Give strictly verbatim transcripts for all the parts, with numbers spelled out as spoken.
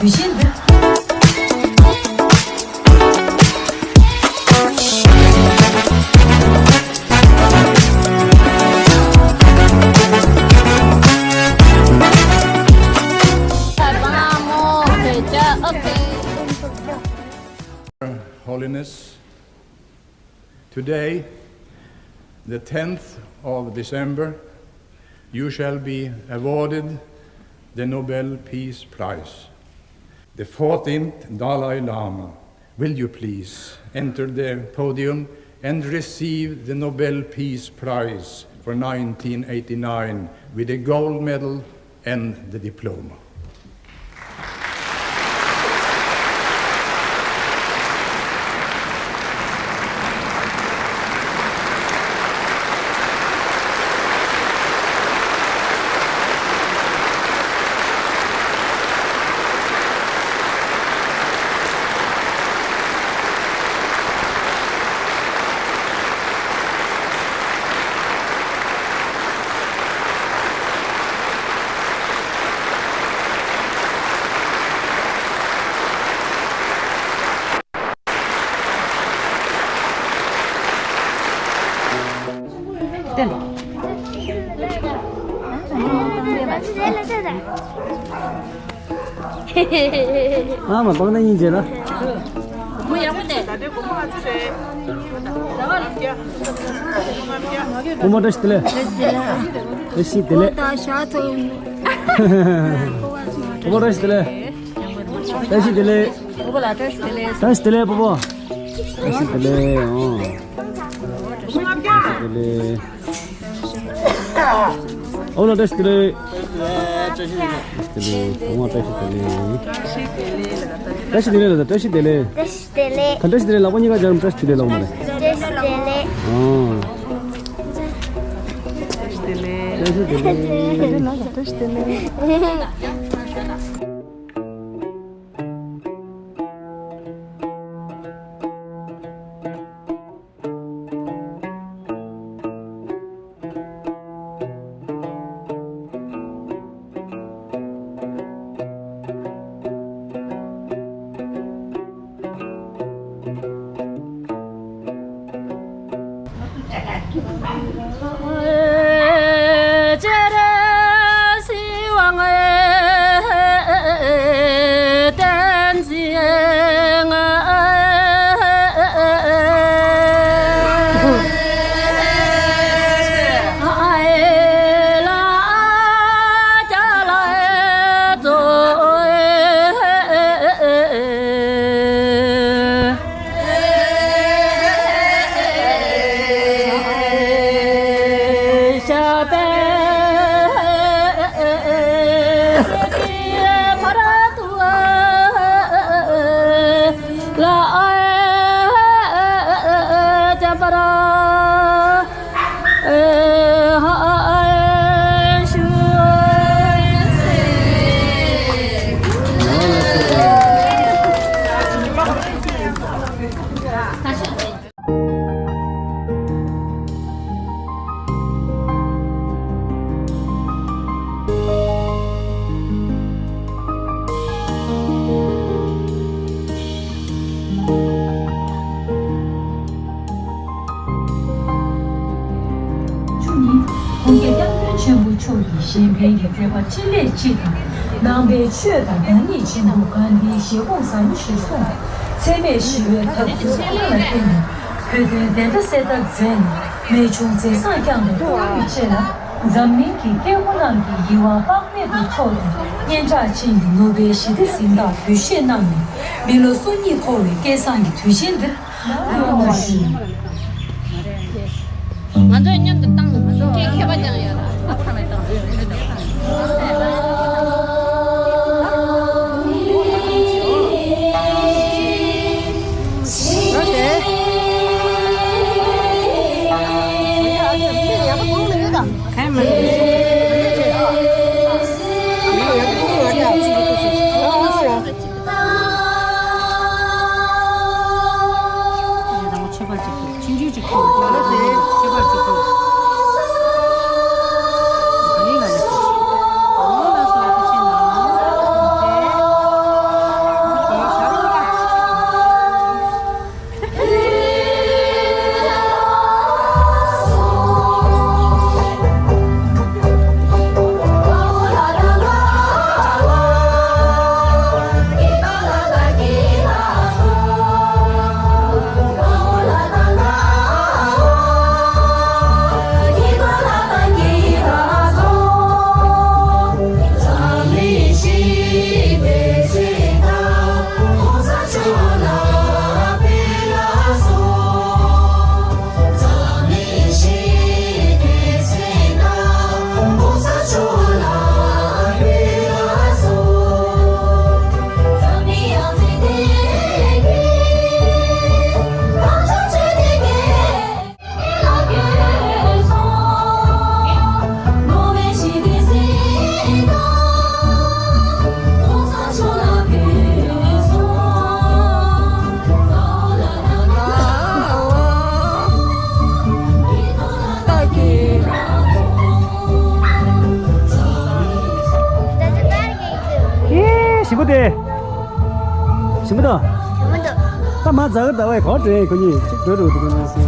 དུས་ཆེན་འདིར། Holiness, today, the tenth of December, you shall be awarded the Nobel Peace Prize. The fourteenth Dalai Lama, will you please enter the podium and receive the Nobel Peace Prize for nineteen eighty-nine with a gold medal and the diploma. ཨ་མ་སྤང་ན་ཡིན་རྗེས་ལ། མོ་ཡག་པོ་འདུག་སྐུ་མ་བཀྲ་ཤིས་བདེ་ལེགས། བཀྲ་ཤིས་བདེ་ལེགས། སྐུ་མ་བཀྲ་ཤིས་བདེ་ལེགས། བཀྲ་ཤིས་བདེ་ལེགས། སྤོ་བོ་ལ་བཀྲ་ཤིས་བདེ་ལེགས། བཀྲ་ཤིས་བདེ་ལེགས་སྤོ་བོ། བཀྲ་ཤིས་བདེ་ལེགས། ཨོ། བཀྲ་ཤིས་བདེ་ལེགས། ཨོ་ལ་བཀྲ་ཤིས་བདེ་ལེགས། བཀྲ་ཤིས་བདེ་ལེགས། ཨོ་མ་བཀྲ་ཤིས་བདེ་ལེགས། བཀྲ་ཤིས་བདེ་ལེགས་ལ་བཀྲ་ཤིས་བདེ་ལེགས། བཀྲ་ཤིས་བདེ་ལེགས། ག་བཀྲ་ཤིས་བདེ་ལེགས་ལག་པ་གཉིས་ཀ་སྦྱར་བཀྲ་ཤིས་བདེ་ལེགས་ལབ་པ་རེད། བཀྲ་ཤིས་བདེ་ལེགས། ཨོ། བཀྲ་ཤིས་བདེ་ལེགས། བཀྲ་ཤིས་བདེ་ལེགས། བཀྲ་ཤིས་བདེ་ལེགས། བཅུ་གཉིས། ཁོང་རྒྱལ་སྐྱབས་མགོན་ཆེན་པོ་མཆོག་གིས་གཞན་ཕན་གྱི་མཛད་པ་འཕྲིན་ལས་སྤྱི་དང་། ནང་པའི་ཆོས་དང་བདག་ཉིད་ཆེན་པོ་གྷན་དྷིའི་བཞེད་དགོངས་ཟབ་མོ་ཞིག་གསུངས། འཚེ་མེད་ཞི་བའི་འཐབ་རྩོད་ཀུན་ལ་བརྟེན་ནས་བོད་དོན་བདེན་མཐའ་གསལ་ཐབས་མཛད་ནས། རྨད་བྱུང་མཛད་བཟང་བསྐྱངས་པའི་སྐུ་དབང་གི་ཆེད་ལ། འཛམ་གླིང་གི་སྐྱེ་བོ་རྣམས་ཀྱི་ཡིད་དབང་དཔག་མེད་དུ་འཕྲོག་སྟེ། སྙན་གྲགས་ཅན་གྱི་ནོ་བེལ་ཞི་བདེ་གཟེངས་རྟགས་འབུལ་བཞེས་གནང་བའི་མི་ལོ་སོ་གཉིས་འཁོར་བའི་སྐལ་བཟང་གི་དུས་ཆེན་འདིར། ང་ཚོས་མཉམ་དུ་བཏང་ན་མ་གཏོགས་སྐད་མཁས་པ་ཅང་ཡོད་ལ། མི་འདུག་དྲན་མི་འདུག་ད་མ་ཛ་གི་ཟླ་བའི་གོ་དྲན་ཁོ་གཉིས་གཅིག་འགྲོ་འགྲོ་འདུག་གོ་ནས་སི།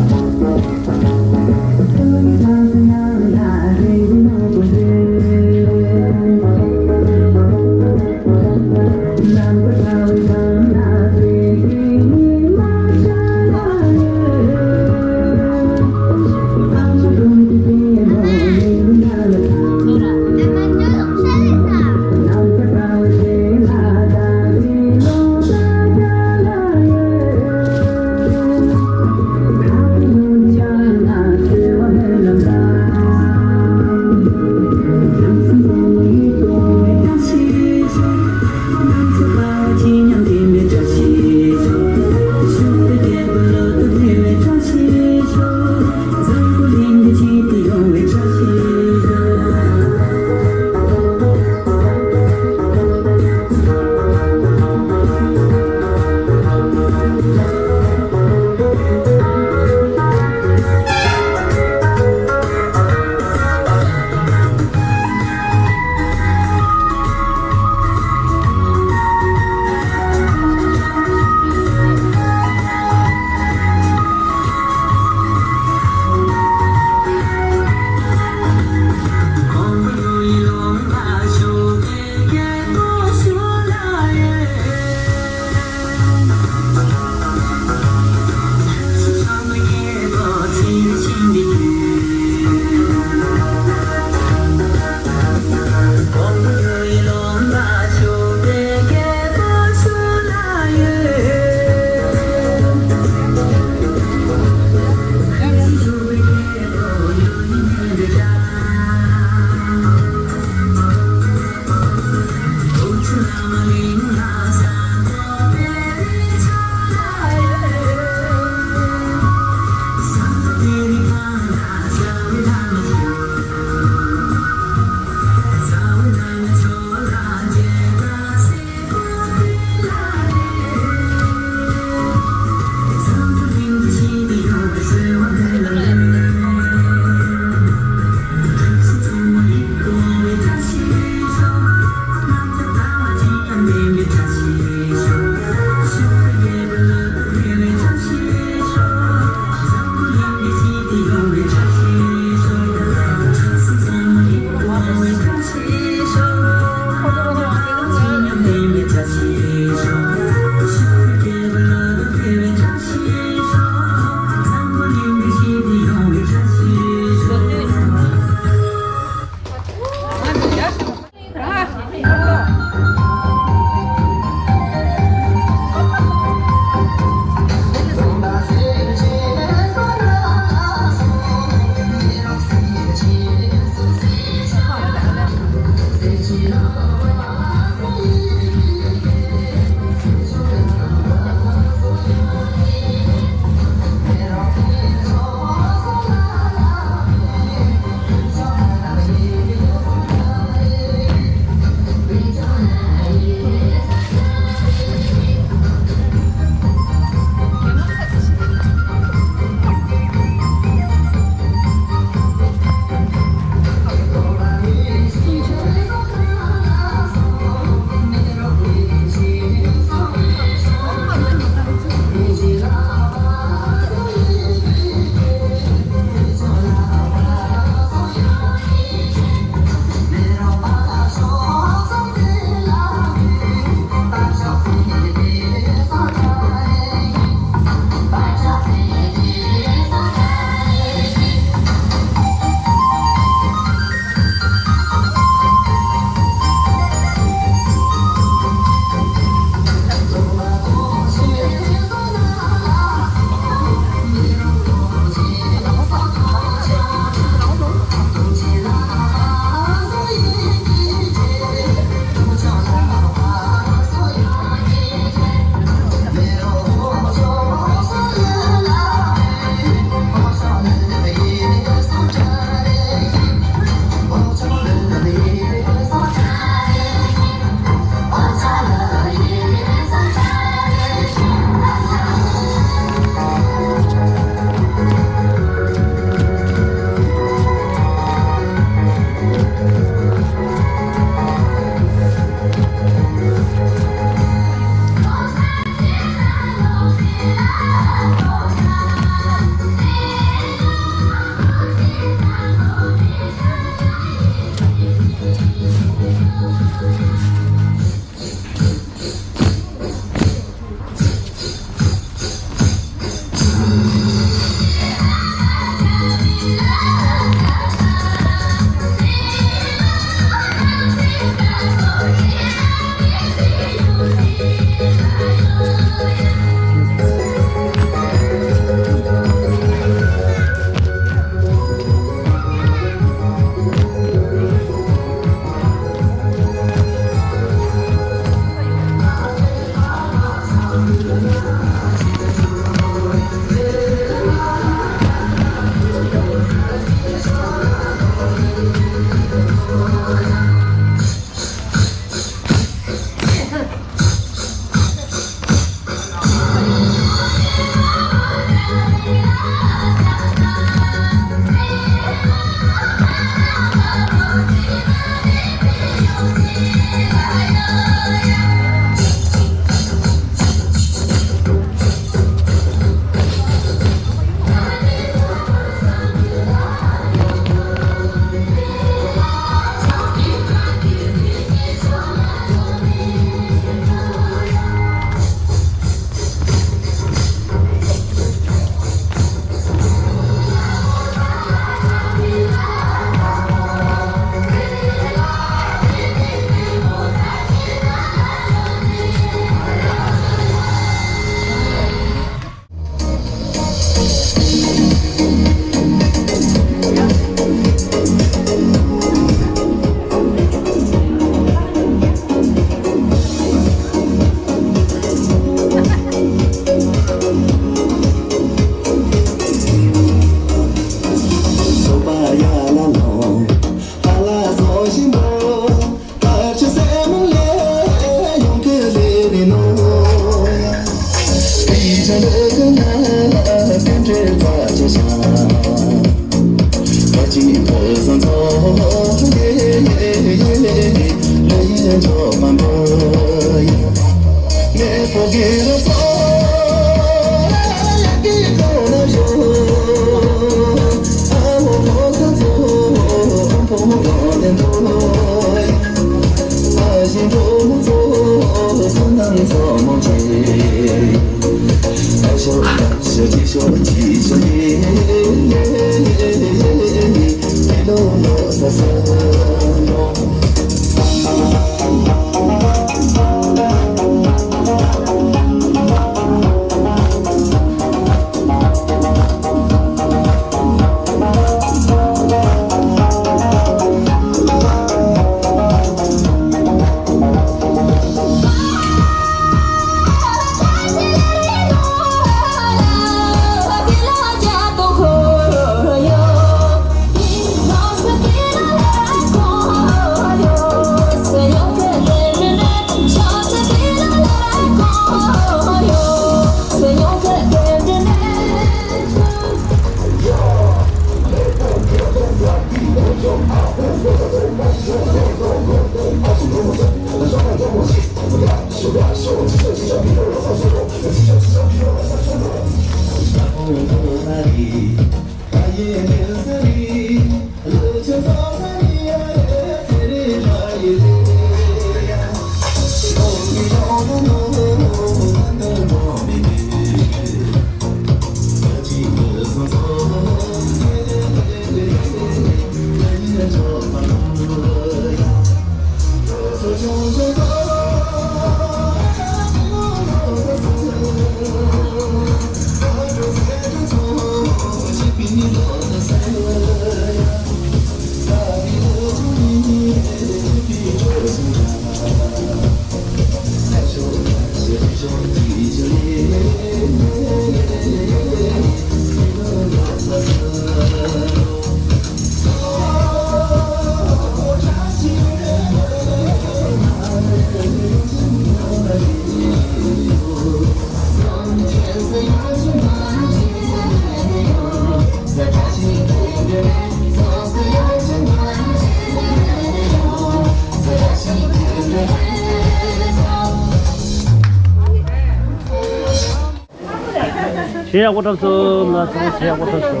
གཞས་ཡག་པོ་འཁྲབ་སོང་། ང་ཚོ་གཞས་ཡག་པོ་འཁྲབ་སོང་།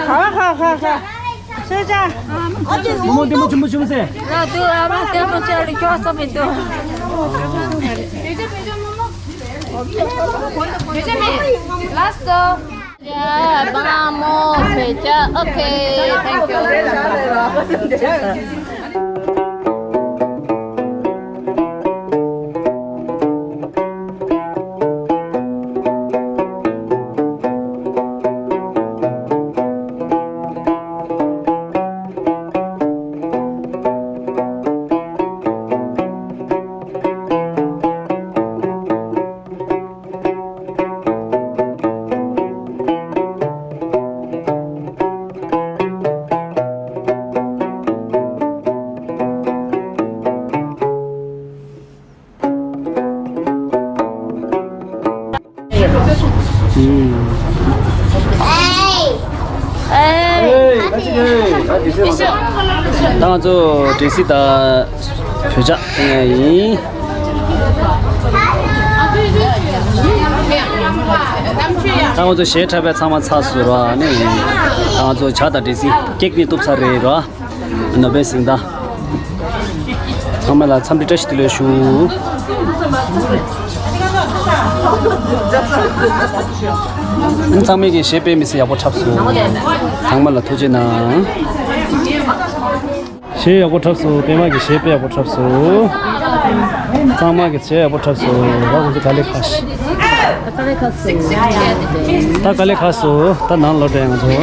ཧ་ཧ་ཧ་ཧ། ཤེས་བྱ། མོ་མོ་དེ་མོ་ཆུ་མོ་ཆུ་མོ་ཟེར། ལ་དུ་ཨ་མ་ལྟད་མོ་ཆེ་ལ་ཁྱོད་སོ་མི་དུ། ལ་སོ། Yeah, bravo, okay, thank you. ད་ང་ཚོ་འདྲེ་སྲིད་དང་བོད་ཇ་ཡིན། ད་ང་ཚོ་གཞས་འཁྲབ་པའི་ཚང་མ་ཚར་སོང་ར། ནི་ད་ང་ཚོ་ཇ་དང་འདྲེ་སྲིད་ཀེག་ནི་གཏུབ་ཚར་རེད་ར། ནོ་བེལ་གཟེངས་རྟགས། ཚང་མ་ལ་འཚམས་འདྲི་བཀྲ་ཤིས་བདེ་ལེགས་ཞུ། ཚང་མས་ཀྱི་གཞས་དཔེ་མི་སྲིད་ཡག་པོ་འཁྲབ་སོང་། ཚང་མ་ལ་ཐུགས་རྗེ་གནང་། གཞས་ཡག་པོ་འཁྲབ་སོང་། པད་མ་གི་གཞས་དཔེ་ཡག་པོ་འཁྲབ་སོང་། ཚང་མ་གི་གཞས་ཡག་པོ་འཁྲབ་སོང་། ད་ཁོང་ཚོ་ག་ལེ་ཁ་ཤི། ད་ག་ལེ་ཁ་སོང་། ད་ནང་ལོག་འགྲོ་ཡ་ང་ཚོ།